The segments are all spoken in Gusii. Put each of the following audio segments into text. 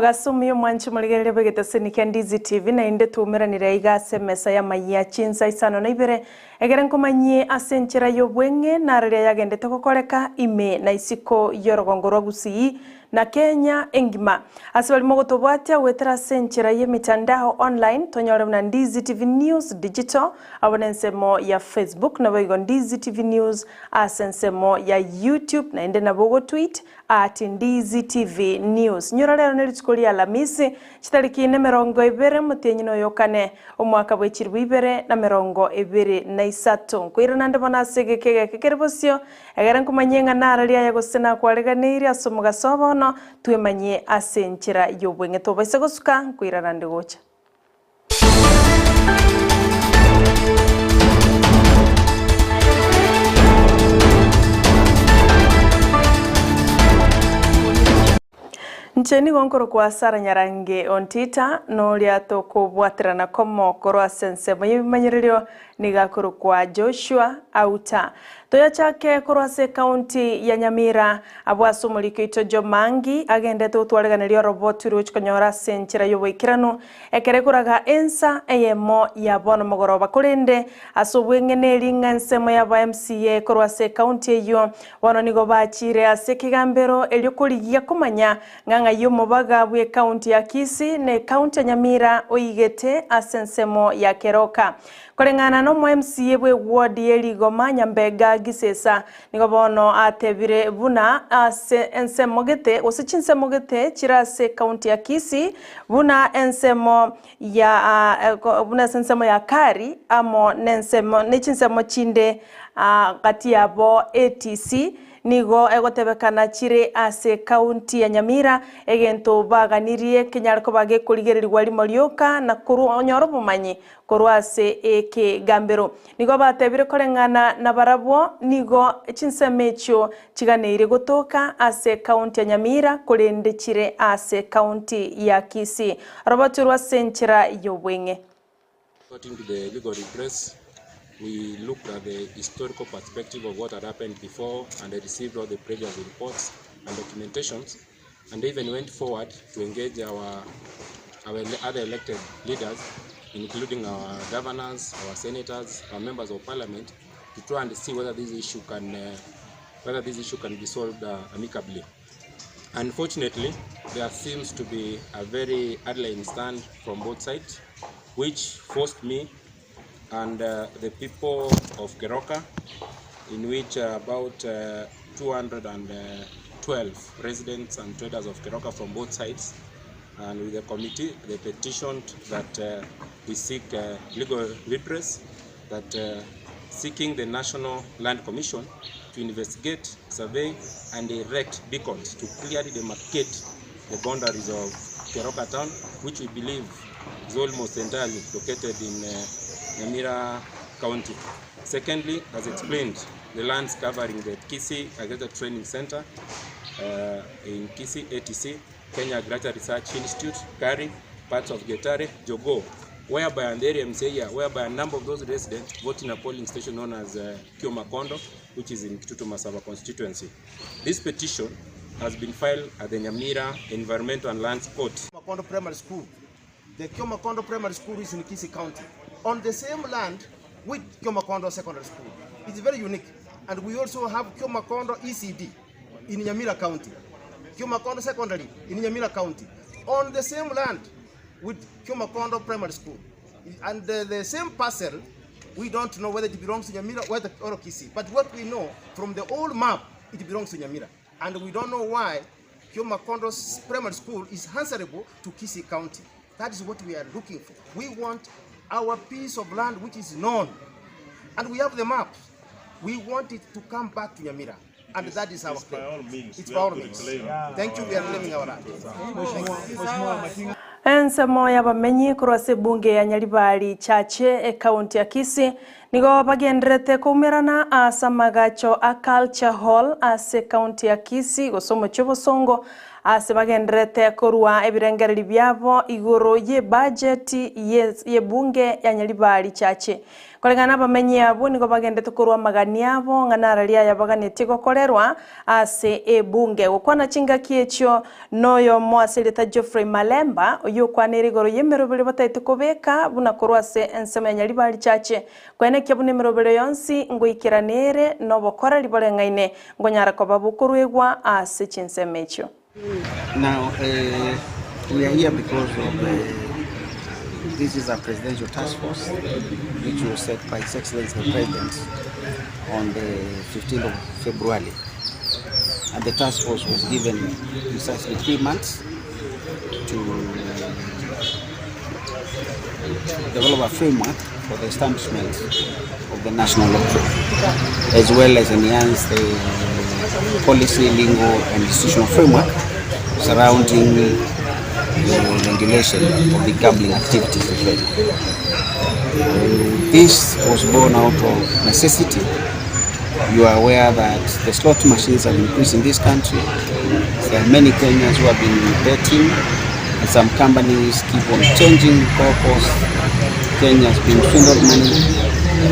Omogaso omuya omwanchi morigereria bw'egeteseni kia Ndizi TV naende twaumeranire aiga ase emesa y'amayia chinsa isano na ibere egere nkomanyie ase enchera y'obweng'e nararia yagendete gokoreka ime na isiko y'orogongo rwa Gusii na Kenya engima. Ase baria mogotobwatia goetera ase enchera y'emitandao online tonyore buna Ndizi TV News Digital abwo nensemo ya Facebook naboigo Ndizi TV News ase ensemo ya YouTube naende nabo ogotweet At Ndizi TV News. Nyora rero nerituko ria Alamisi, chitariki nemerongo ebere omotienyi noyokane, omwaka bwe chilifu ibere na merongo ebere na isato. Nkoirana nde bono ase egeka egeke kere bosio, egere nkomanyie ng'a narari aye gose nakwareganeirie ase omogaso o bono, twemanyie ase enchera y'obweng'e. Tobaisa gosuka, nkoirana nde gocha. Inche nigo nkorokwa Sara Nyarange Ontita, na oria tokobwaterana komo korwa ase ensemo y'ebimanyererio nigo akorokwa Joshua Auta. Toyachake korwa ase ekaunti ya Nyamira, Abwo ase omoriki oito Jomangi agendete gotwareganeria oroboti rogochia konyora ase enchera y'oboikeranu, ekero ekoraga ensa eyemo ya bono mogoroba. Korende ase obweng'ene eri ng'a ensemo y'aba MCA korwa ase ekaunti eyio bono nigo bachire ase ekegambero erio korigia komanya ng'a ng'ai omobaga bw'ekaunti ya Kisii na ekaunti ya Nyamira oigete ase ensemo ya Keroka. Koreng'ana nomo MCA bw'eward ye Rigoma Nyambega Gisesa Nigo bono atebire buna ase ensemo gete, gose chinsemo gete chire ase ekaunti ya Kisii, buna ensemo ya buna ase ensemo ya Kari amo nensemo ne chinsemo chinde gati yabo ATC, nigo egotebekana chire ase ekaunti ya Nyamira, egento baganirie kenyare koba gekorigererigwa rimo rioka na korwa onyore obomanyi korwa ase ekegambero. Nigo batebire koreng'ana nabarabwo nigo chinsemo echio chiganeire gotoka ase ekaunti ya Nyamira korende chire ase ekaunti ya Kisii. Roboti orwo ase enchera y'obweng'e. According to the legal redress, we looked at the historical perspective of what had happened before and received all the previous reports and documentations and even went forward to engage our, our other elected leaders including our governors, our senators, our members of parliament to try and see whether this issue can, uh, whether this issue can be solved uh, amicably. Unfortunately, there seems to be a very hardline stand from both sides, which forced me and uh, the people of Keroka, in which uh, about uh, 212 residents and traders of Keroka from both sides, and with the committee, they petitioned that uh, we seek uh, legal redress, that uh, seeking the National Land Commission to investigate, survey, and erect beacons to clearly demarcate the boundaries of Keroka town, which we believe is almost entirely located in uh, Nyamira County. Secondly, as explained, the lands covering the Kisii Agriculture Training Center uh, in Kisii ATC, Kenya Agriculture Research Institute, KARI, parts of Getare, Jogoo, whereby and the area MCA, whereby a number of those residents vote in a polling station known as uh, Kiomakondo, which is in Kitutu Masaba constituency. This petition has been filed at the Nyamira Environmental and Lands Court. Makondo Primary School. The Kiomakondo Primary School is in Kisii County, on the same land with Kiomakondo Secondary School. It's very unique. And we also have Kiomakondo ECD in Nyamira County, Kiomakondo Secondary in Nyamira County, on the same land with Kiomakondo Primary School. And the, the same parcel, we don't know whether it belongs to Nyamira whether, or Kisii. But what we know from the old map, it belongs to Nyamira. And we don't know why Kiomakondo Primary School is answerable to Kisii County. That is what we are looking for. We want our piece of land which is known. And we have the maps. We want it to come back to Nyamira. And that is our claim. By all means. It's we by all have to means. reclaim. Thank you. We are claiming our land. Ensemo y'abamenyi korwa ase ebunge ya Nyaribari Chache ekaunti ya Kisii nigo bagendererete koumerana ase amagacho a Culture Hall ase ekaunti ya Kisii gose omochie o Bosongo. Ase bagendererete korua ebirengererio biabo igoro y'ebajeti y'ebunge ya Nyaribari Chache. Koreng'ana nabamenyi abwo nigo bagenderete korua amagani abo ng'a nararia aya baganetie gokorerwa ase ebunge. Gokwana chingaki echio noyomo ase erieta Geoffrey Malemba oyio okwaneire igoro y'emeroberi bataete kobeka buna korwa ase ensemo ya Nyaribari Chache Koenekia buna emeroberi yonsi ngoikerana ere nobokoreri boreng'aine, nkonyara koba bokoruegwa ase chinsemo echio. Now, uh, we are here because of uh, this is a presidential task force which was set by His Excellency the President on the 15th of February. And the task force was given precisely 3 months to develop a framework for the establishment of the national lottery, as well as enhance the policy, legal, and institutional framework surrounding the regulation of the gambling activities in Kenya. This was born out of necessity. You are aware that the slot machines have increased in this country. There are many Kenyans who have been betting, and some companies keep on changing goalposts. Kenya has been swindled money,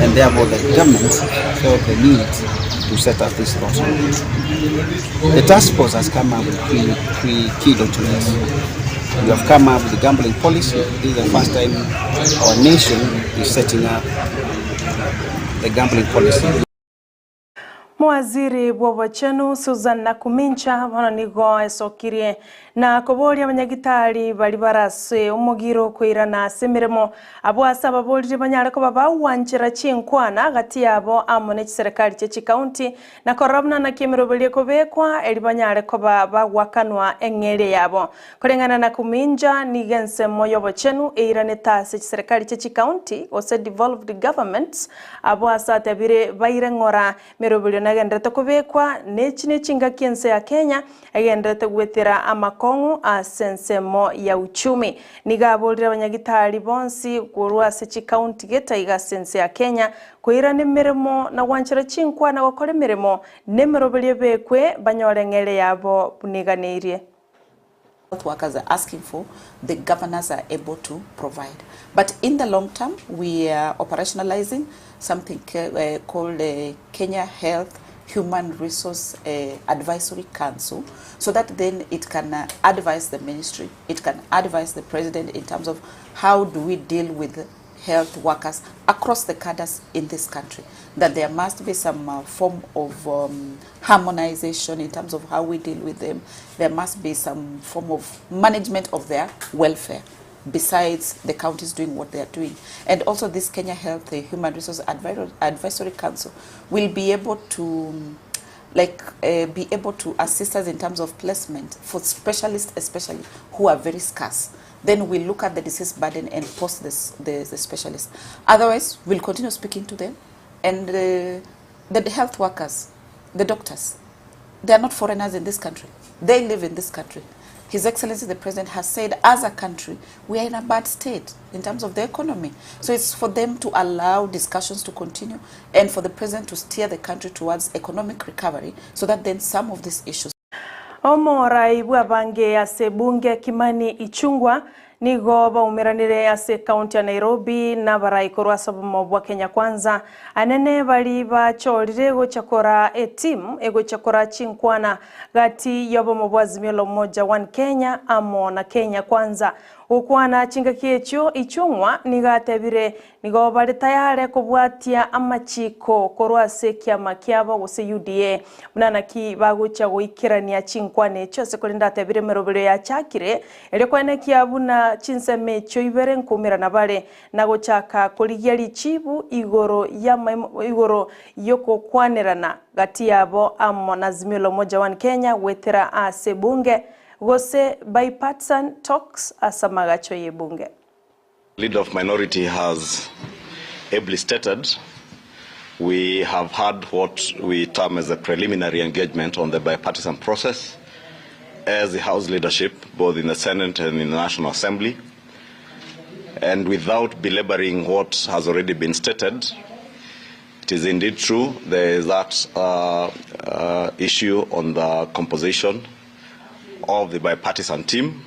and therefore the government felt the need to set up this lottery. The task force has come up with three key documents. We have come up with the gambling policy. This is the first time our nation is setting up the gambling policy. Mowaziri bw'obochenu Susan Nakumincha bono nigo esokirie na koboria abanyagitari bari barase omogiro koirana ase emeremo abwo ase ababorire banyare koba bagwanchera chinkwana gati yabo amo ne chiserikali chia chikaunti na korora buna naki emeroberi ekobekwa eri banyare koba bagwakanwa eng'eria yabo. Koreng'ana na Nakuminja nigo ensemo y'obochenu eiranete ase chiserikali chia chikaunti gose devolved governments abwo ase atebire baire ng'ora meroberi nagenderete kobekwa nechi nechingaki ense ya Kenya egenderete gwetera amakong'u ase ensemo ya uchumi. Nigo aborire abanyagitari bonsi korwa ase chikaunti getaiga ase ense ya Kenya koirana emeremo na gwanchera chinkwana gokora emeremo na emeroberi ebekwe banyore eng'ere yabo buniganeirie. Health workers are asking for, the governors are able to provide. But in the long term, we are operationalizing something called Kenya Health Human Resource Advisory Council, so that then it can advise the ministry, it can advise the president in terms of how do we deal with health workers across the cadres in this country. That there must be some form of harmonization in terms of how we deal with them. There must be some form of management of their welfare besides the counties doing what they are doing. And also this Kenya Health Human Resource Advisory Council will be able to like be able to assist us in terms of placement for specialists especially who are very scarce. Then we look at the disease burden and post the specialists. Otherwise, we'll continue speaking to them. And the health workers, the doctors, they are not foreigners in this country. They live in this country. His Excellency the President has said, as a country, we are in a bad state in terms of the economy. So it's for them to allow discussions to continue and for the President to steer the country towards economic recovery so that then some of these issues Omorai bw'abange ase bunge Kimani Ichung'wa nigo baumeranire ase kaunti ya Nairobi n'abarai korwa ase obomo bwa Kenya Kwanza anene bari bachorire gochakora etimu egochakora chinkwana gati y'obomo bwa Azimio la Umoja One Kenya amo na Kenya Kwanza. Gokwana chingaki echio Ichung'wa nigo atebire nigo bari tayare kobwatia amachiko korwa ase ekiama kiabo gose UDA buna naki bagocha goikerania chinkwana echio ase korende atebire emerobero yachakire erio kwenekia buna chinsemo echio ibere nkumerana bare na gochaka korigia richibu igoro ya igoro yokokwanerana gati yabo amo na Azimio la Umoja One Kenya gwetera ase bunge gose bipartisan talks ase amagacho ye bunge. Leader of Minority has ably stated, we have had what we term as a preliminary engagement on the bipartisan process as the House leadership, both in the Senate and in the National Assembly. And without belaboring what has already been stated, it is indeed true there is that issue on the composition of the bipartisan team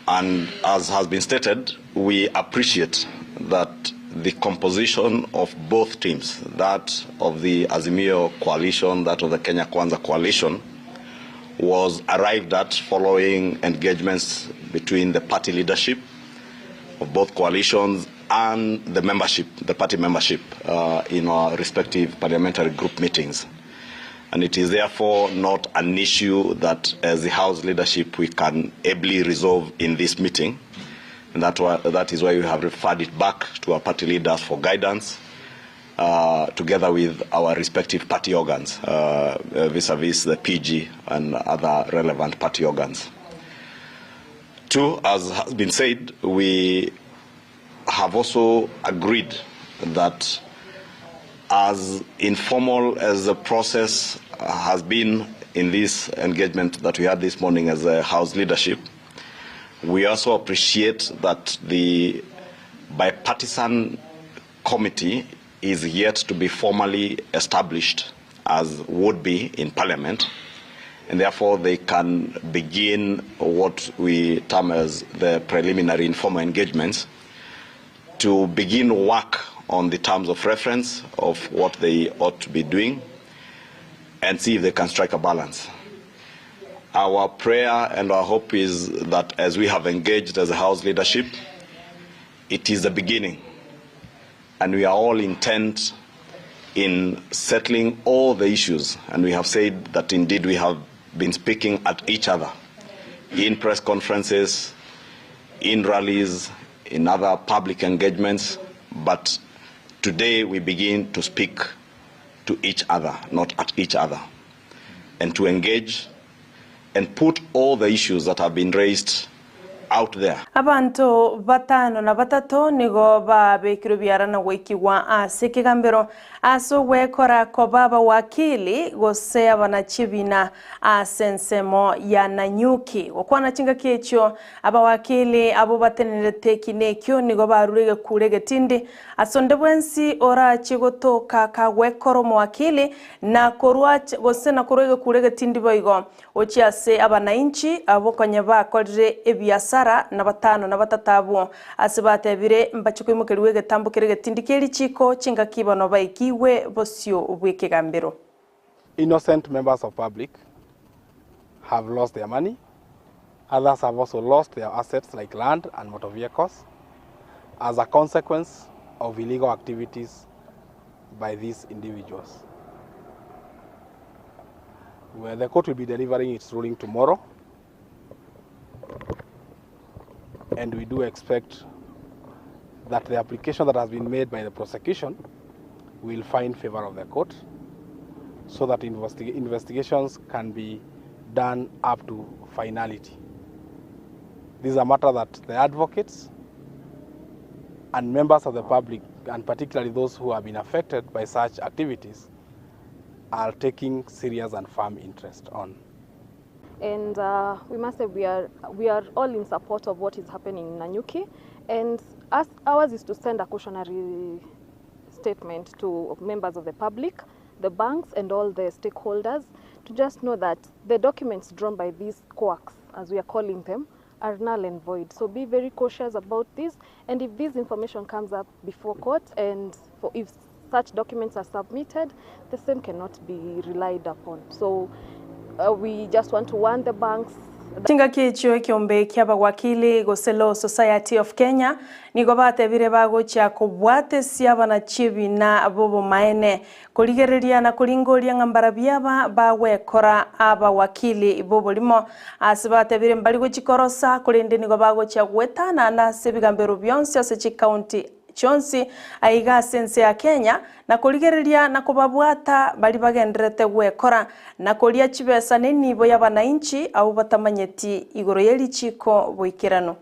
and as has been stated, we appreciate that the composition of both teams, that of the Azimio coalition, that of the Kenya Kwanza coalition, was arrived at following engagements between the party leadership of both coalitions and the membership, the party membership uh, in our respective parliamentary group meetings. And it is therefore not an issue that as the House leadership we can ably resolve in this meeting. And that, that is why we have referred it back to our party leaders for guidance, uh, together with our respective party organs, uh, vis-a-vis the PG and other relevant party organs. Two, as has been said, we have also agreed that as informal as the process has been in this engagement that we had this morning as a House leadership, we also appreciate that the bipartisan committee is yet to be formally established as would be in Parliament, and therefore they can begin what we term as the preliminary informal engagements to begin work on the terms of reference of what they ought to be doing and see if they can strike a balance. Our prayer and our hope is that as we have engaged as a House leadership, it is the beginning. And we are all intent in settling all the issues. And we have said that indeed we have been speaking at each other in press conferences, in rallies, in other public engagements. But today we begin to speak to each other, not at each other, and to engage and put all the issues that have been raised out there. Abanto batano na batato nigo babekirwe biara na goikigwa ase ekegambero ase ogwekora koba abawakili gose abanachibina ase ensemo ya Nanyuki. Gokwana chingaki echio abawakili abo batenerete ekina ekio nigo barure egekura egetindi ase onde bwensi orache gotoka kagwekora omowakili na korwa gose na korwa egekura egetindi boigo gochia ase abanainchi abo konya bakorire ebiasara na batano na batato abwo ase batebire mbache koimokerigwa egetambo kere egetindi kia erichiko chingaki bono baikigwe bosio bwa ekegambero. Innocent members of public have lost their money. Others have also lost their assets like land and motor vehicles as a consequence of illegal activities by these individuals. Well, the court will be delivering its ruling tomorrow, and we do expect that the application that has been made by the prosecution will find favor of the court so that investigations can be done up to finality. This is a matter that the advocates and members of the public, and particularly those who have been affected by such activities, are taking serious and firm interest on. And we must say we are all in support of what is happening in Nanyuki, and ours is to send a cautionary statement to members of the public, the banks and all the stakeholders, to just know that the documents drawn by these quacks, as we are calling them, are null and void. So be very cautious about this, and if this information comes up before court and if such documents are submitted, the same cannot be relied upon. So we just want to warn the banks. Chingaki echio ekiombe kia abawakili gose Law Society of Kenya nigo batebire bagochia kobwatesia abanachibina bobomaene korigereria na koringoria ng'a mbarabia aba bagwekora abawakili boborimo ase batebire mbari gochikorosa korende nigo bagochia gwetanana ase ebigambero bionsi ase chikaunti chionsi aiga ase ense ya Kenya na korigereria na kobabwata bari bagenderete gwekora na koria chibesa nenibo ya bananchi abo batamanyeti igoro ya erichiko boikerano.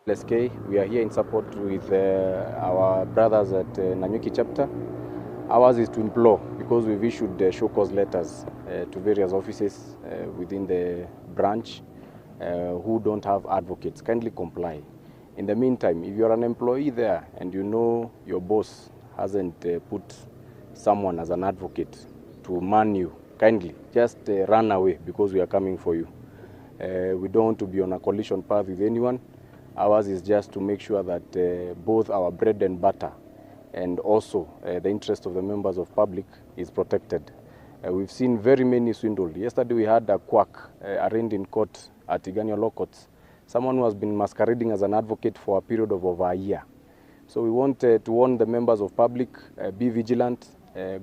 LSK, we are here in support with our brothers at Nanyuki chapter. Ours is to implore, because we've issued show cause letters to various offices within the branch who don't have advocates. Kindly comply. In the meantime, if you're an employee there and you know your boss hasn't put someone as an advocate to man you, kindly just run away, because we are coming for you. We don't want to be on a collision path with anyone. Ours is just to make sure that both our bread and butter and also the interest of the members of public is protected. We've seen very many swindled. Yesterday we had a quack arraigned in court at Igania Law Courts, someone who has been masquerading as an advocate for a period of over a year. So we want to warn the members of public, be vigilant,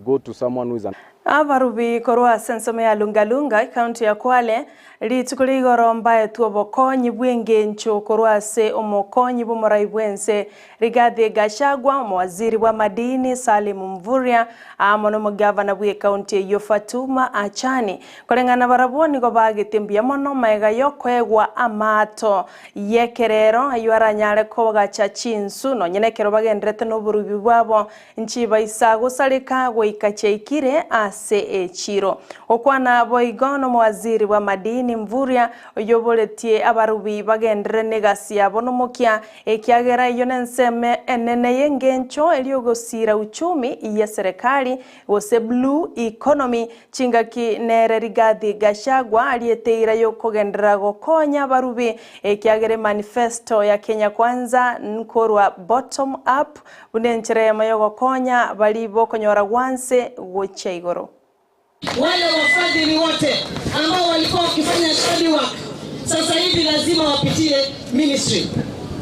go to someone who is an Abarubi korwa ase ensemo ya Lungalunga, ekaunti ya Kwale, rituko ria igoro mbaetwe obokonyi bw'engencho korwa ase omokonyi bw'omorai bw'ense Rigathi Gachagua, omowaziri bw'amadini Salim Mvurya, amo nomogavana bw'ekaunti eyio Fatuma Achani. Koreng'ana barabwo nigo baagete mbuya mono magega y'okoegwa amaato y'ekerero ayio aranyare kogacha chinsu nonye nekero bagenderete noborubi bwabo Nchibaisa gosareka goika chiaikire ase echiro. Gokwana boigo nomowaziri bw'amadini Mvurya, oyoboretie abarubi bagenderere negasi yabo nomokia, ekiagera eyio nensemo enene y'engencho eria ogosiira uchumi y'eserekari gose blue economy. Chingaki nere Rigathi Gachagua ariete eira y'okogenderera gokonya abarubi, ekiagera emanifesto ya Kenya Kwanza nkorwa bottom up Buna enchera eyemo y'ogokonya baria bokonyora gwanse gochia igoro. Wale wafadhili wote ambao walikuwa wakifanya shoddy work sasa hivi lazima wapitie ministry,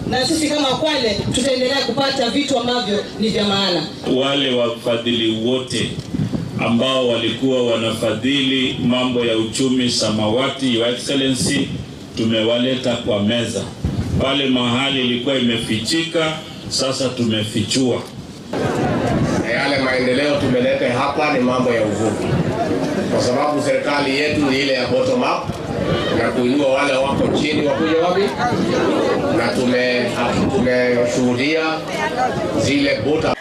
na sisi kama Kwale tutaendelea kupata vitu ambavyo ni vya maana. Wale wafadhili wote ambao walikuwa wanafadhili mambo ya uchumi samawati, Your Excellency, tumewaleta kwa meza. Pale mahali ilikuwa imefichika, sasa tumefichua. Na yale maendeleo tumeleta hapa ni mambo ya uvuvi, kwa sababu serikali yetu ni ile ya bottom up na kuinua wale wako chini wakuja wapi, na tumeshuhudia zile bota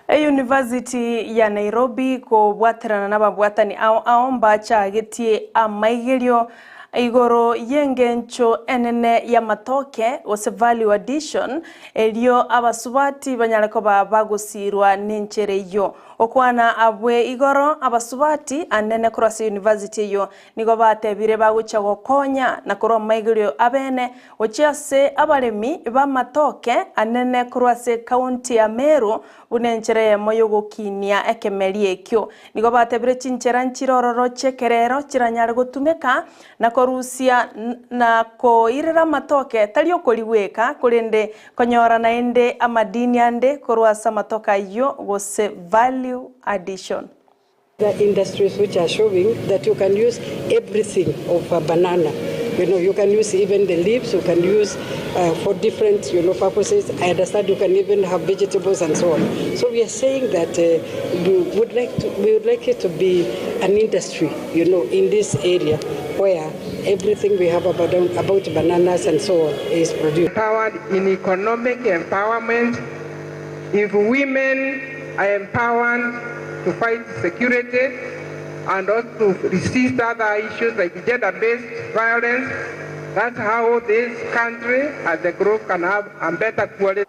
Eyunivasiti ya Nairobi kobwaterana nababwatani ao ao mbachagetie amaigerio igoro y'engencho enene y'amatoke gose value addition erio abasubati banyare koba bagosirwa nenchera eyio. Okwana abwe igoro abasubati anene korwa ase university eyio nigo batebire bagochia gokonya na korwa amaigerio abene gochia ase abaremi b'amatoke anene korwa ase county ya Meru buna enchera eyemo y'ogokinia ekemeri ekio. Nigo batebire chinchera nchire ororo chi'ekerero chiranyare gotumeka na korusia na koirera amatoke tari okorigweka korende konyora naende amadini ande korwa ase amatoke ayio gose value addition. The industries which are showing that you can use everything of a banana. You know, you can use even the leaves, you can use for different, you know, purposes. I understand you can even have vegetables and so on. So we are saying that we would like to, we would like it to be an industry, you know, in this area where everything we have about bananas and so on is produced. Empowered in economic empowerment. If women are empowered to fight security and also to resist other issues like gender-based violence, that's how this country as a group can have a better quality.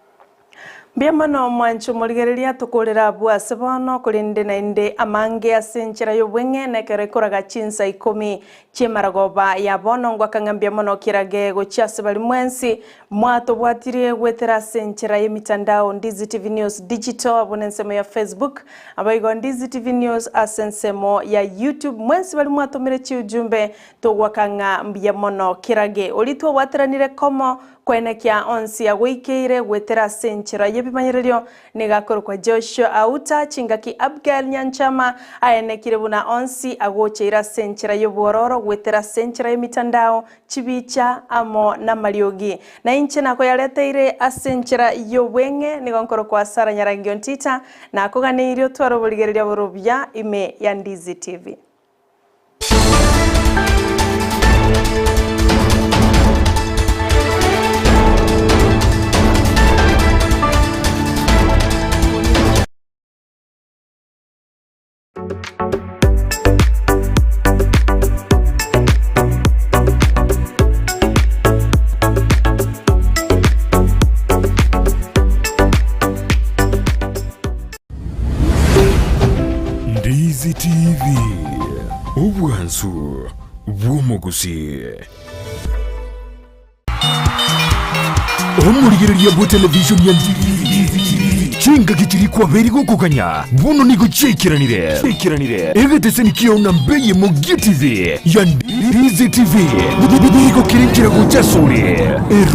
Mbuya mono mwanche omorigereria tokorere abwo ase bono, korende naende amange ase enchera y'obweng'e na ekero ekoraga chinsa ikomi chi'emaragoba ya bono ngwaka ng'a mbuya mono kirage gochia ase baria mwensi mwatobwatirie goetera ase enchera y'emitandao Ndizi TV News Digital abwo nensemo ya Facebook Aboigo Ndizi TV News ase ensemo ya YouTube mwensi baria mwatomire chiujumbe togwaka ng'a mbuya mono kirage oria twabwateranire komo Koenekia onsi agoikeire goetera ase enchera y'ebimanyererio nigo akorokwa Joshua Auta, chingaki Abigail Nyanchama aenekire buna onsi agocheire ase enchera y'obwororo goetera ase enchera y'emitandao, chibicha amo namariogi. Na inche nakoyareteire ase enchera y'obweng'e nigo nkorokwa Sarah Nyarangi Ontita, nakoganeirie otware oborigereria borobia ime ya Ndizi TV. Ndizi TV, obwansu bw'omogusii. Omorigereria bwe television ya Chingaki chiria kwabeire gokoganya bono nigo chiaikeranire. Egeteseni kiao na mbei emo gie TV ya Ndizi TV nigo kere nchera gocha asore.